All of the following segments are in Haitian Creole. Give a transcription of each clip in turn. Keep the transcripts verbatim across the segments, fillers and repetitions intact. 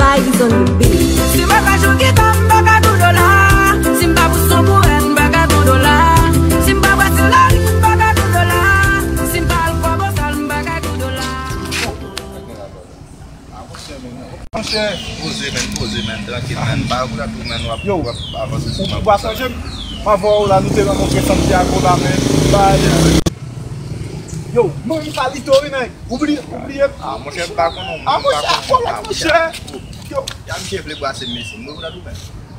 Vibes on the beat. Si m pa ka jwe gita, m pa ka tou dola. Si m pa pou son boure, m pa ka tou dola. Si m pa bwè sou lari, m pa ka tou dola. Si m pa al fò bosal, m pa ka tou dola. Monchè, poze, men, poze, men, trankil, men. Pa kouri tou, men, w ap, yo, w ap avanse sou mwen. Ou pa sonje m? M avè w la, nou te rankontre Santiago la, men. Yo, mwen, m Palito, wi, men. Ou bliye, ou bliye. Ah, monchè, m pa konnen, ah, monchè, kòlèt, monchè. Yo. Ya, misye vle brase m, mesye. M rekonèt ou, men.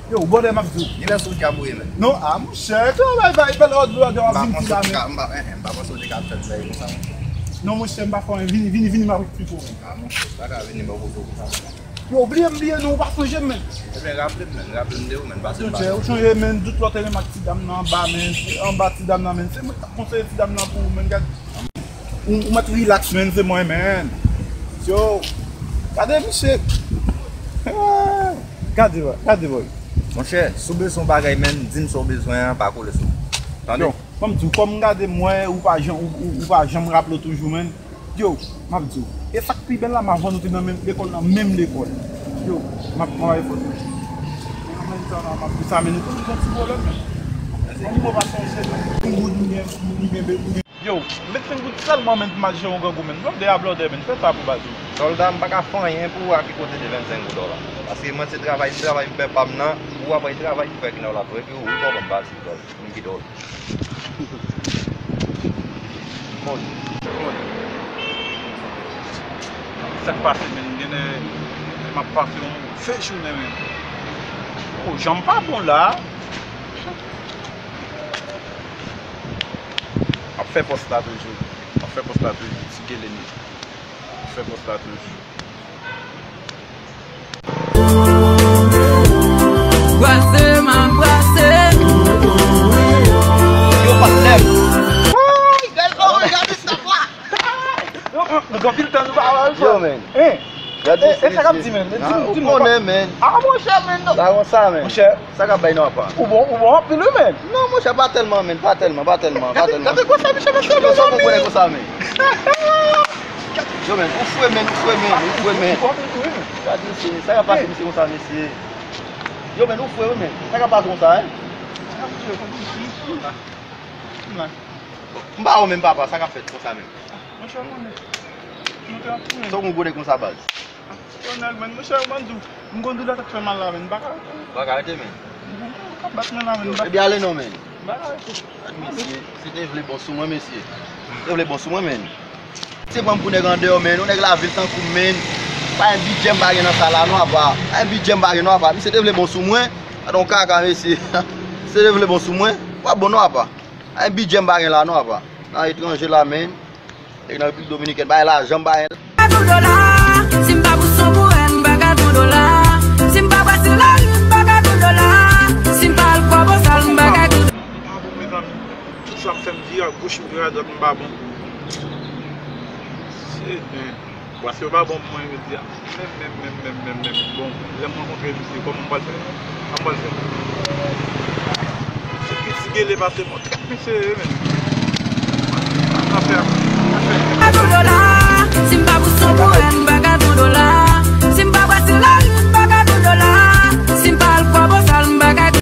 Yo, bòdè, m ap di w. Kilès ou ki ap voye, men? Non, ah, monchè, travay, bay, bèl òd, bòdè, w ap vin di la, men. M pa panse w te ka fè l, bay, konsa, monchè. Non, monchè, m pa fè anyen. Vini, vini, vini, m ap eksplike w, men. Ah, monchè, pa ka vini, m pa poze w konsa, monchè. Yo, bliye m, bliye non, ou pa sonje m, men. Ebyen, raple m, men, raple m de ou, men, pase m pale. Ou chonje, men, dout lòt te renmen ak ti dam nan anba, men, anba ti dam nan, men, se mwen k t ap konseye ti dam nan pou ou, men, gad. Ou, ou mèt rilaks, men, se mwen, men. Yo, gade misye. Gade, gade, boy. Monchè, si w bezwen yon bagay, men, di m sa w bezwen an, pa kole sou mwen. Tande? Yo, ban m di w, kòm m gade m wè, ou pa janm, ou, ou, ou pa janm raple w toujou, men. Yo, m ap di w, e sa k pi bèl la, m avè w nou te nan menm lekòl, nan menm lekòl. Yo, m ap travay fò tou. An menm tan, m ap di sa, men nou konn yon ti pwoblèm, men. Yon mo pa sonje, men. Yon goud, m gen, m gen, m gen. Yo, m met senk goud sèlman, men, pou m al jere yon grangou, men. Blòdè a blòdè, men. Fè sa pou baz ou. Sòlda, m pa ka fè anyen pou ou a ki kote de vennsenk goud la. Paske mwen se travay, m travay, m fè pa m nan. Ou a bay travay pou fè ki nan la. Epi ou, ou pa ban m baz, ou moun ki dòmi. Bon, bon. Sa k pase, men, genlè m ap pase yon move jounen, men. Oh, jan m pa bon la. M ap fè pòs la toujou. M ap fè pòs la toujou, ti gele m ye. M ap fè pòs la toujou. Brase m ap brase. Yo, patnè m. Woy, bèl pawòl, gade sa, bwa. Nou gen anpil tan nou pa wè l, frè. Yo, men. Hein? Gade, e sa k ap di, men? Di m, di m, ou konnen, men. Ah, monchè, men, non. Sa konsa, men. Monchè. Sa k ap bay nou apa? Ou bon, ou bon anpil, wi, men. Non, monchè, pa tèlman, men. Pa tèlman, pa tèlman, pa tèlman. Gade konsa, monchè, monchè. Yo, sa konprann konsa, men. Yo, men, ou fre, men, ou fre, men, ou fre, men. Gade, mesye, sa k ap pase, mesye, konsa, mesye. Yo, men, ou fre, wi, men. Sa k ap pase konsa, hein? M pa wè menm, papa, sa k ap fèt konsa, men. Monchè, konnen. Monchè, konnen. Sa w konn konnen konsa, baz? Konnen, men, monchè, mwen di w, m konn doulè tèt fè mal la, men, m pa ka rete. Pa ka rete, men. M pa ka bat mwen la, men. Yo, ebyen, ale non, men. M pa ka rete. Gad mesye, se te vle bon sou mwen, mesye. Se te vle bon sou mwen, men. Se pran m pou nèg andeyò, men. Yon nèg lavil tankou m, men. Pa yon bidjè m pa gen nan sa la, non, apa. Pa yon bidjè m pa gen, non, apa. Misye te vle bon sou mwen. Gad yon kaka, mesye. Se te vle bon sou mwen. W ap bon, non, apa. Pa yon bidjè m pa gen la, non, apa. Nan etranje la, men. Nèg nan Repiblik Dominikèn, pa gen lajan, m pa gen. Tou dola, si m pa pou son pou rèn, m pa ka tou dola. Si m pa bwè sou lari, m pa ka tou dola. Si m pa al fò bosal, m pa ka tou. M pa bon, mezanmi. Tout sa m fè, m vire a goch, m vire a dwat, m pa bon. Se byen. Bwase yo pa bon pou mwen, jodi a. Menm, menm, menm, menm, menm, menm. Bon, lè m rankontre misye, kòman m pral fè? Sa m pral fè? Se piti gele pase mwen. Misye, men. Afè, afè. Pa tou dola, si m pa pou son pou rèn, m pa ka tou dola. Si m pa bwè sou la